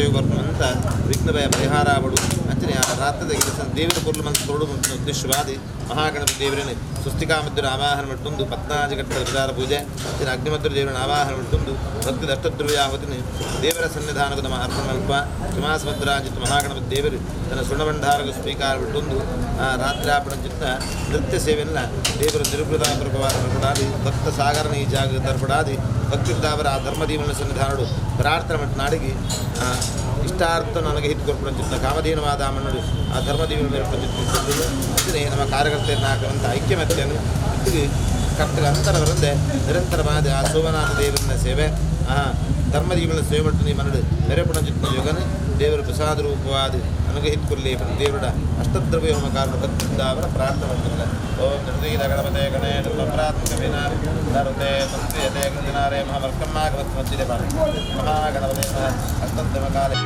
ಸೇವೆ ಬರ್ಪುನಂತ ವಿಘ್ನಭಯ ಪರಿಹಾರ ಆವಡು ಅಂಚನೆ ಆ ರಾತ್ರಿದ ಕೆಲಸ ದೇವರ ಪೊರ್ಲು ಮಂತ್ ಕೊರಡು ಉದ್ದೇಶವಾದಿ ಮಹಾಗಣಪತಿ ದೇವರನ್ನು ಸ್ವಸ್ತಿಕಾಮದ್ದುರ ಆವಾಹನ ಮಟ್ಟೊಂದು ಪತ್ನಾಜಗಟ್ಟದ ವಿಚಾರ ಪೂಜೆ ಅಂಚನೆ ಅಗ್ನಿಮದ್ರ ದೇವರನ್ನು ಆವಾಹನ ಮಟ್ಟೊಂದು ಭಕ್ತಿದ ಅಷ್ಟದ್ರವ್ಯಾಹುತಿನ ದೇವರ ಸನ್ನಿಧಾನಕ್ಕೆ ನಮ್ಮ ಅರ್ಪಣ ಮಲ್ಪ ಕ್ಷಮಾಸಭದ್ರಾಜಿತ್ ಮಹಾಗಣಪತಿ ದೇವರು ತನ್ನ ಸುರ್ಣಭಂಡಾರಕ್ಕೆ ಸ್ವೀಕಾರ ಬಿಟ್ಟೊಂದು ಆ ರಾತ್ರಾಪಣ ಚಿತ್ತ ನೃತ್ಯ ಸೇವೆಯನ್ನ ದೇವರ ನಿರ್ಬೃತಾಪರಪಡಾದಿ ಭಕ್ತ ಸಾಗರನ ಈ ಜಾಗ ತರ್ಪಡಾದಿ ಭಕ್ತಿದ್ದಾವರ ಆ ಧರ್ಮದೀವನ ಸನ್ನಿಧಾನಡು ಪ್ರಾರ್ಥನೆ ಮಟ್ಟ ನಾಡಿಗೆ ಇಷ್ಟಾರ್ಥ ನನಗೆ ಹಿತ್ ಕೊರ್ಪುಣಂಚಿತ್ತ ಕಾಮಧೇನವಾದ ಮನ್ನಡು ಆ ಧರ್ಮದೀವನ ಮೇಲೆ ಅಂಚನೆ ನಮ್ಮ ಕಾರ್ಯಕರ್ತರನ್ನ ಹಾಕುವಂಥ ಐಕ್ಯಮತ್ಯನು ಇದು ಕರ್ತಗ ಅಂತರವರಂದೆ ನಿರಂತರವಾದ ಆ ಸೋಮನಾಥ ದೇವರನ್ನ ಸೇವೆ ಆ ಧರ್ಮದೀವನ ಸೇವೆ ಮಟ್ಟು ಮನ್ನಡು ಮೆರೆಪುಣಂಚಿತ್ತ ಯೋಗನ ದೇವರ ಪ್ರಸಾದ ರೂಪವಾದ ಅನುಗ್ರಹಿತ್ಕೊಲ್ಲಿ ದೇವರ ಅಷ್ಟದ್ರವ್ಯ ಹೋಮ ಕಾರಣ ಭಕ್ತಿದ್ದಾವರ ಪ್ರಾರ್ಥನೆ ಮಾಡ್ತಾರೆ. ಓಂ ನಿರ್ದೀನ ಗಣಪತೆ ಗಣೇ ಪ್ರಾತ್ಮಕ ವಿನಾ ನರುತೆ ಸಂಸ್ಕ್ರಿಯತೆ ಗಂಜನಾರೇ ಮಹಾಮರ್ಕಮ್ಮಾಗವತ್ ಮಜ್ಜಿದೆ ಮಹಾಗಣಪತೆ ಅಷ್ಟದ್ರವಕಾಲೆ.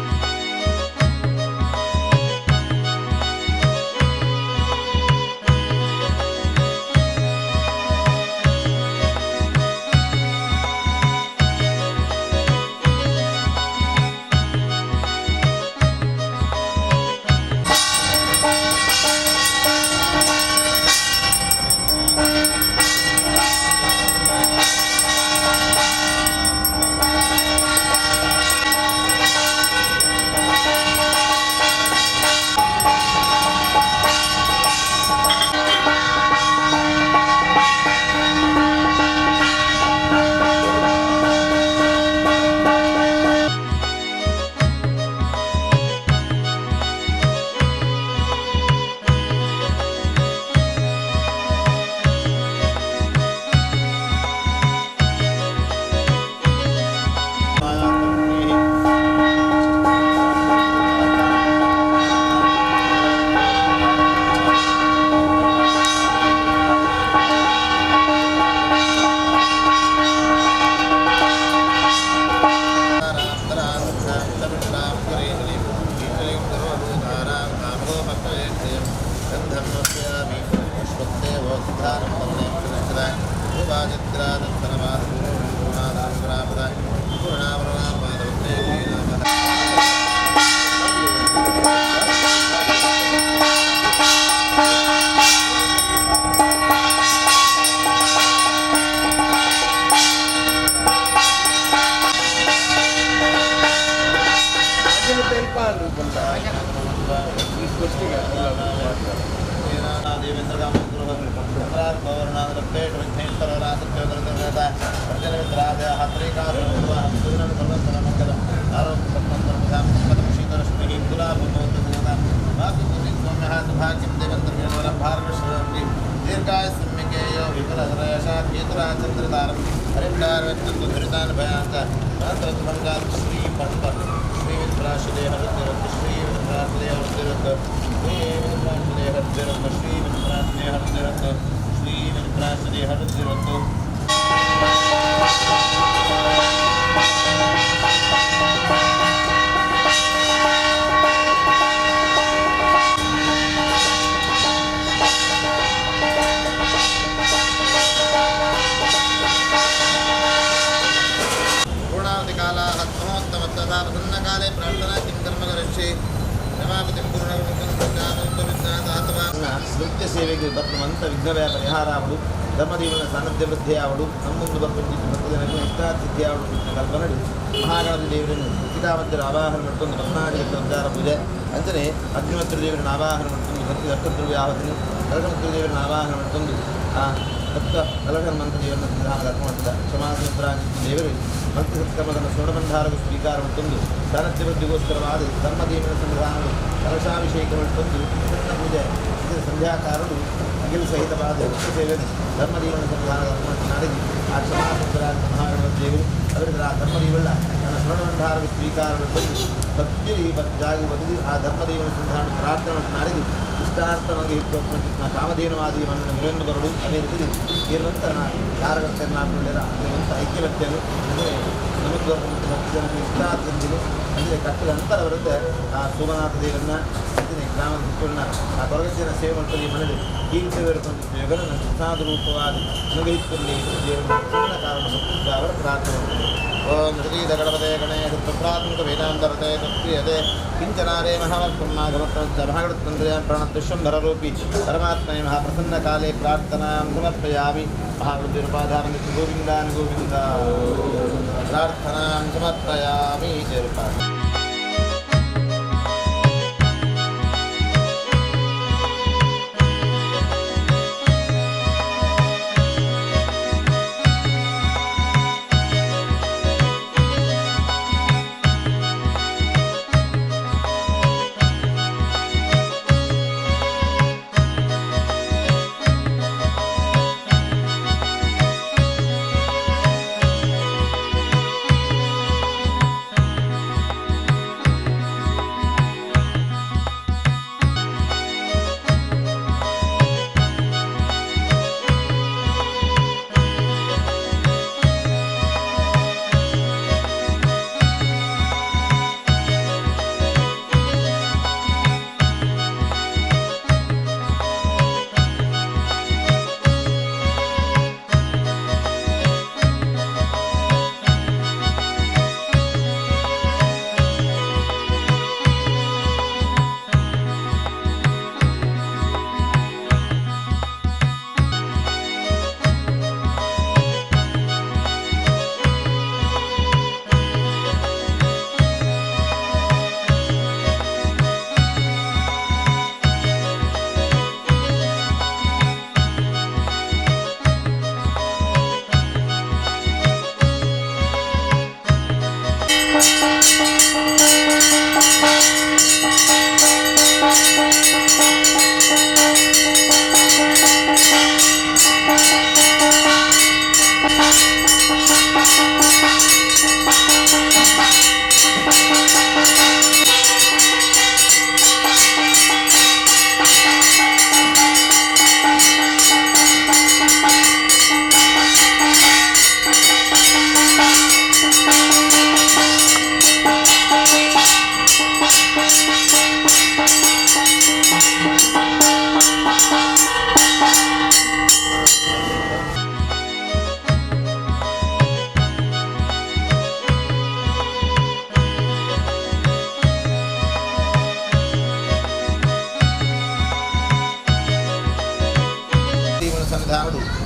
ನೃತ್ಯ ಸೇವೆಗೆ ಬರ್ತುವಂಥ ವಿಘ್ನವ್ಯ ಪರಿಹಾರ ಅವಳು ಧರ್ಮದೇವನ ಸಾನ್ನಿಧ್ಯ ವೃದ್ಧಿ ಅವಳು ನಮ್ಮೊಂದು ಬರ್ಪಂಚಿತ ಭಕ್ತಜನಕ್ಕೆ ಇಷ್ಟಾಸಿದ್ಧಿ ಅವಳು ಕಲ್ಪನಡು ಮಹಾಗಣಪತಿ ದೇವರನ್ನು ಕೃತಿಕಾಮಧ್ಯರ ಆವಾಹನ ಮಟ್ಟೊಂದು ಪದ್ಮನಾಭ ಪೂಜೆ ಅಂಚನೆ ಅಗ್ನಿಮತ್ರ ದೇವರನ್ನು ಆವಾಹನ ಮಟ್ಟೊಂದು ಭಕ್ತಿ ಅಷ್ಟದ್ರವ್ಯ ಆವತಿನಿ ಕಲಕಮತ್ರ ದೇವರನ್ನು ಆವಾಹನ ಮಟ್ಟೊಂದು ಆ ಭಕ್ತ ಕಲಕರ್ಮಂತ ದೇವರನ್ನ ಸನ್ನಿಧಾನ ಅರ್ಪಣ ಮಾಡ್ತದ ಕ್ಷಮಾಸಮುದ್ರ ದೇವರು ಭಕ್ತಿ ಸತ್ಕರ್ಮದನ್ನು ಸುವರ್ಣಭಂಡಾರಕ್ಕೆ ಸ್ವೀಕಾರ ಮಟ್ಟೊಂದು ಸಾನ್ನಿಧ್ಯ ವೃದ್ಧಿಗೋಸ್ಕರವಾದ ಧರ್ಮದೇವನ ಸನ್ನಿಧಾನವು ಕಲಶಾಭಿಷೇಕ ಮಟ್ಟೊಂದು ಪ್ರಸನ್ನ ಪೂಜೆ ಸಂಧ್ಯಾಕಾರರು ಅಖಿಲ ಸಹಿತವಾದ ಸೇವೆ ಧರ್ಮದೇವನ ಸನ್ನಿಧಾನದ ನಾಡಿಗೆ ಆ ಕ್ಷಮಾಸುಂದರ ಮಹಾಗಣಪತಿ ದೇವರು ಅದರಿಂದ ಆ ಧರ್ಮದೇವಲ್ಲ ನನ್ನ ಸ್ವರ್ಣಭಂಡಾರಕ್ಕೆ ಸ್ವೀಕಾರ ಬಂದು ಭಕ್ತಿ ಜಾಗಿ ಬದುಕು ಆ ಧರ್ಮದೇವನ ಸನ್ನಿಧಾನ ಪ್ರಾರ್ಥನೆ ನಾಡಿಗೆ ಇಷ್ಟಾರ್ಥವಾಗಿ ಕಾಮಧೇನುವಾದಿ ಮನ್ನನ್ನು ಮಿರನ್ನು ಬರಡು ಅದೇ ರೀತಿ ಇರುವಂಥ ಕಾರ್ಯಕರ್ತರನ್ನ ಐಕ್ಯಮತ್ಯನು ಅಂದರೆ ನಮಗೆ ಭಕ್ತಜನಕ್ಕೆ ಇಷ್ಟಾರ್ಥಿಗಳು ಅಂದರೆ ಕಟ್ಟದ ನಂತರ ಬರುತ್ತೆ ಆ ಸೋಮನಾಥ ದೇವರನ್ನ ಅಂಚನೆ ಗ್ರಾಮದ ಸುತ್ತಲಿನ ಆ ಕೊರಗಜ್ಜನ ಸೇವೆ ಮಾಡ್ತಾರೆ. ಈ ಮನೆಯಲ್ಲಿ ಕೀರ್ತೇವರು ಯೋಗನ ಪ್ರಸಾದ ರೂಪವಾದ ಅನುಗ್ರಹಿಸುವಲ್ಲಿ ದೇವರನ್ನ ಪ್ರಸನ್ನ ಕಾರಣ ಭಕ್ತಿದ್ದಾವರ ಪ್ರಾರ್ಥನೆ ಮಾಡ್ತಾರೆ. ಓಂ ಶ್ರೀ ಗಣಪತೆ ಗಣೇಶ ಪ್ರಾಥಮಿಕ ವೇದಾಂತರತೆ ತತ್ಕ್ರಿಯತೆ ಕಿಂಚನಾರೇ ಮಹಾವರ್ಕರ್ಮಾಗಮತ್ತ ಮಹಾಗಣತಂತ್ರ್ಯ ಪ್ರಣತ್ವಿಶ್ವಂಭರೂಪಿ ಪರಮಾತ್ಮನೆ ಮಹಾಪ್ರಸನ್ನ ಕಾಲೇ ಪ್ರಾರ್ಥನಾ ಸಮರ್ಪಯಾಮಿ. ಮಹಾಗಣತಿರುಪಾಧಾರ ಗೋವಿಂದಾನ್ ಗೋವಿಂದ ಪ್ರಾರ್ಥನಾ ಸಮರ್ಪಯಾಮಿ. ಜಯರುಪ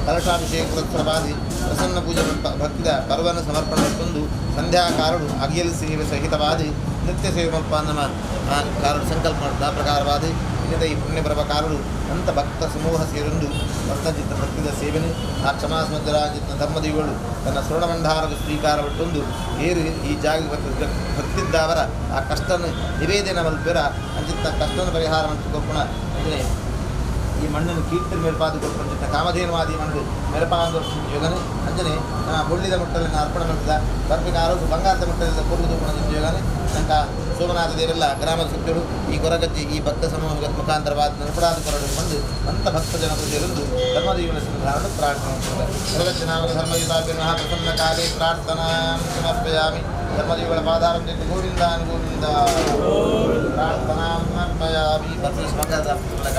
ಕಲಶಾಭಿಷೇಕ ಪುರಸ್ಸರವಾದಿ ಪ್ರಸನ್ನ ಪೂಜೆ ಭಕ್ತಿದ ಪರ್ವನ ಸಮರ್ಪಣೆ ಮತ್ತೊಂದು ಸಂಧ್ಯಾಕಾರಡು ಅಗಿಯಲ್ ಸೇವೆ ಸಹಿತವಾದಿ ನಿತ್ಯ ಸೇವೆ ಮಲ್ಪ ನಮ್ಮ ಕಾರಡು ಸಂಕಲ್ಪ ಮಾಡಿದ ಪ್ರಕಾರವಾದಿ ಇನ್ನಿತ ಈ ಪುಣ್ಯಪ್ರಭಕಾರಡು ಅಂತ ಭಕ್ತ ಸಮೂಹ ಸೇರೊಂದು ಭಕ್ತಜಿತ್ತ ಭಕ್ತಿದ ಸೇವೆನೆ ಆ ಕ್ಷಮಾಸ್ಮದ್ರಾಜಿತ್ನ ಧರ್ಮದಿಗಳು ತನ್ನ ಸ್ವರ್ಣಭಂಡಾರದ ಸ್ವೀಕಾರ ಬಿಟ್ಟೊಂದು ಏರು ಈ ಜಾಗ ಭಕ್ತಿದ್ದಾವರ ಆ ಕಷ್ಟನ ನಿವೇದನೆ ಮಲ್ಪೆರ ಅಂಚಿತ್ತ ಕಷ್ಟನ ಪರಿಹಾರ ಮಂತು ಅಂದರೆ ಈ ಮಣ್ಣನ್ನು ಕೀರ್ತನೆ ಮೇಲ್ಪಾದು ಕೊಟ್ಟು ಕಾಮಧೇನುವಾದಿ ಮಣ್ಣು ಮೇಲ್ಪಾದ ಯೋಗನೆ ಅಂಜನೆ ಬೊಳ್ಳಿದ ಮುಟ್ಟಲನ್ನು ಅರ್ಪಣೆ ಮಾಡಿದ ಬರ್ಪಿನ ಆರೋಗ್ಯ ಬಂಗಾರದ ಮುಟ್ಟಲಿಂದ ಕೊರುವುದು ಯೋಗನೆ ತನಕ ಸೋಮನಾಥ ದೇವರೆಲ್ಲ ಗ್ರಾಮದ ಸುತ್ತಲೂ ಈ ಕೊರಗಜ್ಜಿ ಈ ಭಕ್ತ ಸಮೂಹದ ಮುಖಾಂತರವಾದ ನರಪಡಾದ ಕೊರಡು ಬಂದು ಅಂತ ಭಕ್ತ ಜನರು ಸೇರೊಂದು ಧರ್ಮದೀವನ ಸಂಧಾರಣ ಪ್ರಾರ್ಥನೆ ಮಾಡ್ತಾರೆ. ಕೊರಗಜ್ಜಿ ನಾಮಕ ಧರ್ಮಯುತಾಭ್ಯ ಮಹಾಪ್ರಸನ್ನ ಕಾಲೇ ಪ್ರಾರ್ಥನಾ ಸಮರ್ಪಯಾಮಿ. ಧರ್ಮದೇವಗಳ ಪಾದಾರಂಭ ಗೋವಿಂದಾನ್ ಗೋವಿಂದ ಪ್ರಾರ್ಥನಾ ಸಮರ್ಪಯಾಮಿ. ಭಕ್ತ ಬಂಗಾರದ ಮೂಲಕ